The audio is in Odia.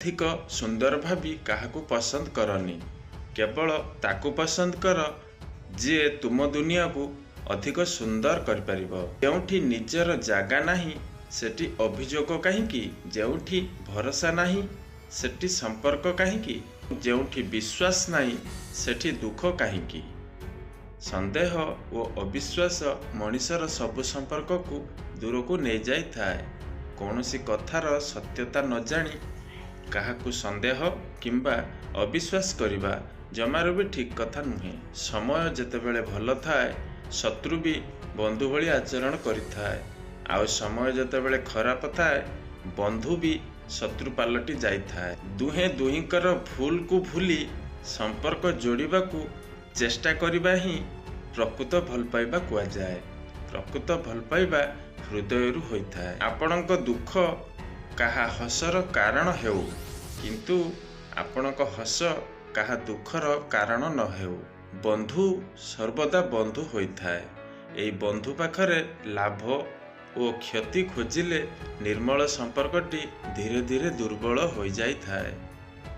ଅଧିକ ସୁନ୍ଦର ଭାବି କାହାକୁ ପସନ୍ଦ କରନି। କେବଳ ତାକୁ ପସନ୍ଦ କର ଯିଏ ତୁମ ଦୁନିଆକୁ ଅଧିକ ସୁନ୍ଦର କରିପାରିବ। ଯେଉଁଠି ନିଜର ଜାଗା ନାହିଁ ସେଠି ଅଭିଯୋଗ କାହିଁକି? ଯେଉଁଠି ଭରସା ନାହିଁ ସେଠି ସମ୍ପର୍କ କାହିଁକି? ଯେଉଁଠି ବିଶ୍ୱାସ ନାହିଁ ସେଠି ଦୁଃଖ କାହିଁକି? ସନ୍ଦେହ ଓ ଅବିଶ୍ୱାସ ମଣିଷର ସବୁ ସମ୍ପର୍କକୁ ଦୂରକୁ ନେଇଯାଇଥାଏ। କୌଣସି କଥାର ସତ୍ୟତା ନ ଜାଣି କାହାକୁ ସନ୍ଦେହ କିମ୍ବା ଅବିଶ୍ୱାସ କରିବା ଜମାରୁ ବି ଠିକ୍ କଥା ନୁହେଁ। ସମୟ ଯେତେବେଳେ ଭଲ ଥାଏ ଶତ୍ରୁ ବି ବନ୍ଧୁ ଭଳି ଆଚରଣ କରିଥାଏ, ଆଉ ସମୟ ଯେତେବେଳେ ଖରାପ ଥାଏ ବନ୍ଧୁ ବି ଶତ୍ରୁ ପାଲଟି ଯାଇଥାଏ। ଦୁହେଁ ଦୁହିଁଙ୍କର ଭୁଲକୁ ଭୁଲି ସମ୍ପର୍କ ଯୋଡ଼ିବାକୁ ଚେଷ୍ଟା କରିବା ହିଁ ପ୍ରକୃତ ଭଲ ପାଇବା କୁହାଯାଏ। ପ୍ରକୃତ ଭଲ ପାଇବା ହୃଦୟରୁ ହୋଇଥାଏ। ଆପଣଙ୍କ ଦୁଃଖ କାହା ହସର କାରଣ ହେଉ, କିନ୍ତୁ ଆପଣଙ୍କ ହସ କାହା ଦୁଃଖର କାରଣ ନ ହେଉ। ବନ୍ଧୁ ସର୍ବଦା ବନ୍ଧୁ ହୋଇଥାଏ। ଏହି ବନ୍ଧୁ ପାଖରେ ଲାଭ ଓ କ୍ଷତି ଖୋଜିଲେ ନିର୍ମଳ ସମ୍ପର୍କଟି ଧୀରେ ଧୀରେ ଦୁର୍ବଳ ହୋଇଯାଇଥାଏ।